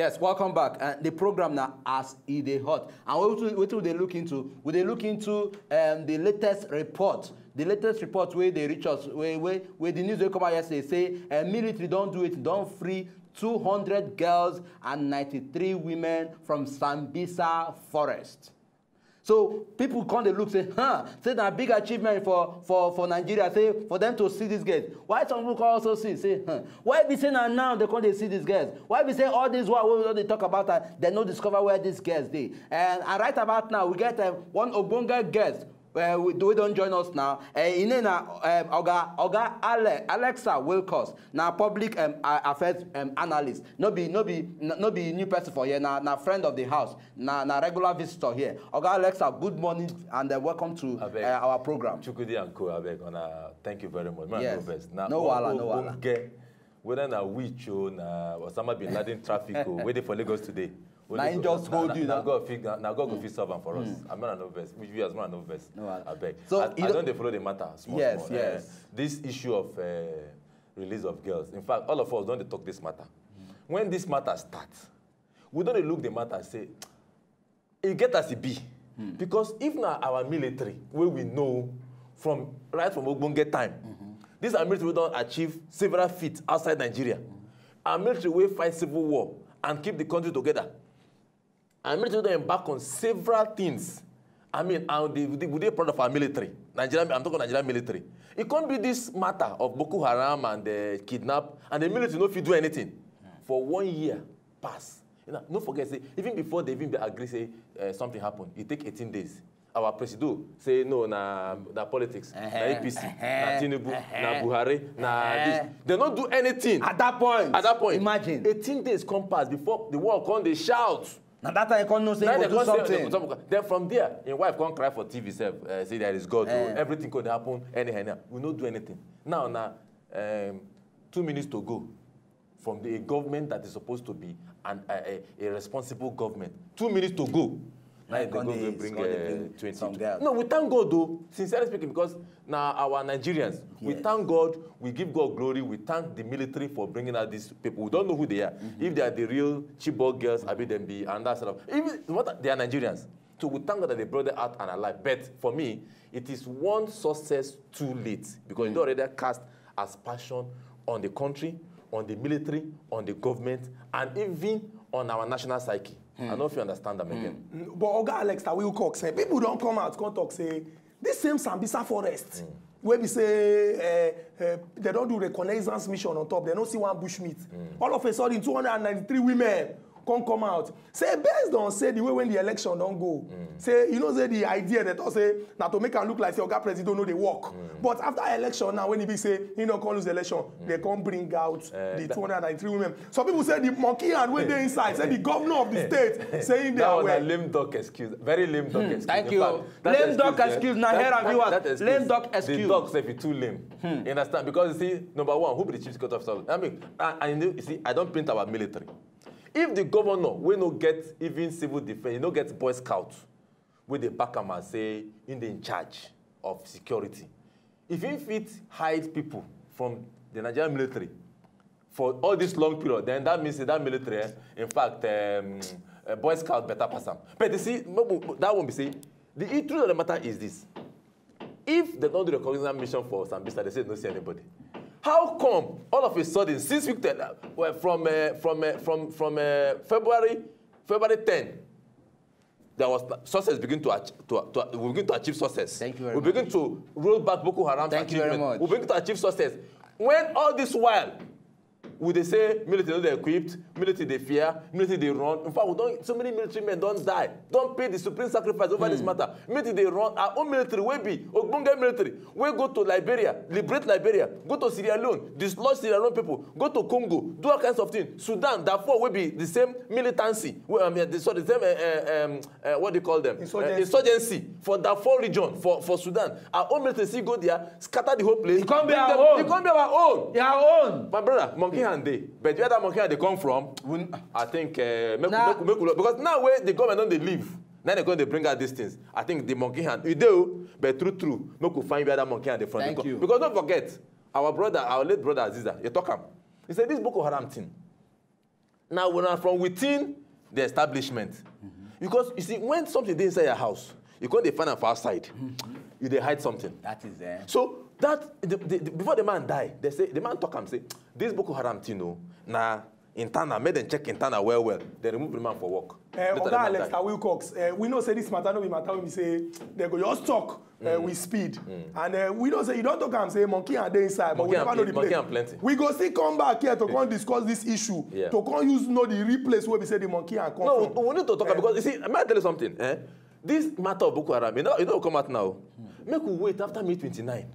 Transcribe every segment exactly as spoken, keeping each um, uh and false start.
Yes, welcome back. Uh, the program now as e dey hot. And wetin we dey look into, we dey look into um, the latest report. The latest report wey dey reach us, wey wey wey the news wey come out yesterday say uh, military don do it, don free two hundred girls and ninety-three women from Sambisa forest. So people come dey look say, huh, say na big achievement for for for Nigeria. Say for them to see these girls. Why some people come also see say, huh, why be say na now they come dey see these girls? Why be say all this while wey we don dey talk about am, dem no discover where these girls dey? And and right about now we get um, one ogbonge guest uh, we, we don join us now. Uh, im name na um, oga oga Ale, Alexa Wilcox, na public um, a- affairs um, analyst. No be no be no no be new person for here, na na friend of the house, na na regular visitor here. Oga Alexa, good morning and uh, welcome to Abeg. Uh, our program. Chukwudi and co, abeg, una thank you very much. Man, Yes. No vex. Na No wahala, no wahala. Ogbonge, whether na witch o, na Osama bin Laden traffic o, wey dey for Lagos today. Na him just hold you na now. God fit na God go fit solve am for us. I'm not no vex. Which viewers, man, no vex. No wahala. Abeg. So, I, you I know- don dey follow the matter small Yes, small. Yes. This issue of uh, release of girls. In fact, all of us don dey talk this matter. When this matter start, we don dey look the matter say e get as e be. Because if na our military wey we know from right from ogbonge time, this our military wey don achieve several feats outside Nigeria, our military wey fight civil war and keep the country together, our military don embark on several things. I mean, and they, they, we dey proud of our military. Nigeria, I'm talking Nigerian military. E come be this matter of Boko Haram and uh, kidnap, and the military no fit do anything for one year pass. You know, no forget say even before they even be agree say uh, something happen, e take eighteen days. Our presido say no, na na politics, na Uh-huh, A P C, uh-huh, na Tinubu, na uh-huh, Buhari, na uh-huh. This. They no do anything. At that point, At that point, imagine. Eighteen days come pass before the world come dey shout. Na that time I come know say Now you they go do come say- something. Then from there, him wife come cry for T V sef. Uh, say there is God. Eh. Oh, everything could happen anyhow. Anyhow. We no do anything. Now, now, um, two minutes to go from the a government that is supposed to be an, a, a, a responsible government. Two minutes to go. Now Now they go, come go dey- bring come dey uh, bring twenty. some girls. No, we thank God though. Sincerely speaking, because now our Nigerians, we Yes. thank God. We give God glory. We thank the military for bringing out these people. We don't know who they are. If they are the real Chibok girls, I be them be and that sort of. Even what they are Nigerians. So we thank God that they brought them out and alive. But for me, it is one success too late because they already cast aspersion on the country, on the military, on the government, and even on our national psyche. I don't feel understand them again. But Oga Alex Tawil Cox, eh, people don't come out, come talk say this same Sambisa forest where we say uh, uh, they don't do reconnaissance mission on top, they don't see one bush meat. All of a sudden, two hundred ninety-three women come come out. Say based on say the way when the election don't go, say you know say the idea that say now to make am look like say Oga President no dey work. But after election now when he be say he no come lose election, they come bring out the two hundred ninety-three women. Some people say the monkey hand wey dey inside, say the governor of the state saying they That are was a well. Lame duck excuse. Very lame duck excuse. Thank In you. Fact, that Lame duck excuse, na that- here and that- viewers. that excuse, Lame duck The excuse. duck sef is too lame. You understand? Because you see, number one, who be the chief security officer? I mean, I, I know, you see, I don't paint our military. If the governor wey no get even civil defense, he no get boy scout, wey dey back am and say he dey in charge of security. If he fit hide people from the Nigerian military for all this long period, then that means say that military, eh, in fact, um, uh, boy scout better pass am. But you see, mo- mo- that one be say the truth of the matter is this: if they don't do the recognition mission for Sambisa, they say they don't see anybody. How come all of a sudden, since week ten, uh, well, from uh, from uh, from from uh, February February ten, there was success begin to, ach- to, to we begin to achieve success. Thank you very We much. Begin to roll back Boko Haram. Thank you very Achievement. Much. We begin to achieve success. When all this while, we dey say military no dey equipped, military dey fear, military dey run. In fact, we don so many military men don die, don pay the supreme sacrifice over this matter. Military dey run. Our own military wey be ogbonge military wey go to Liberia, liberate Liberia, go to Sierra Leone, dislodge Sierra Leone people, go to Congo, do all kinds of things. Sudan, Darfur wey be the same militancy, wey, I mean, the, sorry, the same uh, uh, um, uh, what do you call them? Insurgency. Uh, insurgency for Darfur region for, for Sudan. Our own military still go there, scatter the whole place. E come be bring our them- own. E come be our own. Your own. My brother, monkey hand dey. But where that monkey hand dey come from? I think uh, make, Nah. make, make we look. Because now wey the government don dey leave, now they go dey bring out these things. I think the monkey hand, e dey o, but true true, make we find where that monkey hand dey from. Thank because, you. Because don't forget, our brother, our late brother Aziza, he talk am. He say this Boko Haram thing, Now, we are from within the establishment. Because you see, when something dey inside your house, you can't find am for outside. You dey hide something. That is eh. So that the, the, the, before the man die, they say the man talk am say this Boko Haram thing o na internal, make dem check internal well well. They remove the man for work. Uh, Later Oga the man Alex die. Wilcox, uh, we know say this matter no be matter wey be say they go just talk uh, with speed, and uh, we know say you don talk am say monkey and dey inside, but we Monkey never and know the pl- monkey place. And plenty. We go still come back here to come discuss this issue, Yeah. to come use know the real place wey be say the monkey and come No, from. We need to talk about because you see, may I tell you something? Eh? This matter of Boko Haram, you know, you know, come out now. Make we wait after May twenty-nine.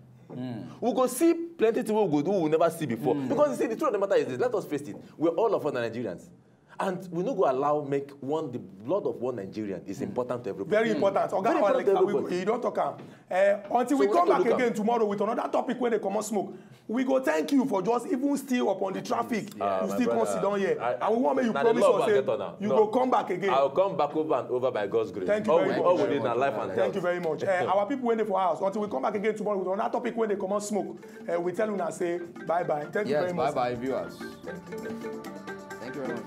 We go see plenty things we go do we never see before. Because you see, the truth of the matter is this. Let us face it. We're all of us Nigerians. And we no go allow make one the blood of one Nigerian is important to everybody. Very important. Oga Very important Alex, to we, everybody. You don talk am. Uh, until So we we come need to back look am. Again tomorrow with another topic wey dey comot smoke, we go thank you for just even still upon the traffic. Ah, You my still come brother. sit down here, I- and we wan make you na the promise love us I say get on am. you No. go come back again. I'll come back over and over by God's grace. Thank you all very we, much. All we need na life and Thank you very much. Uh, our people wey dey for house, until we come back again tomorrow with another topic wey dey comot smoke, uh, we tell una say bye bye. Thank you Yes, very bye much. Bye, viewers. Thank you very much.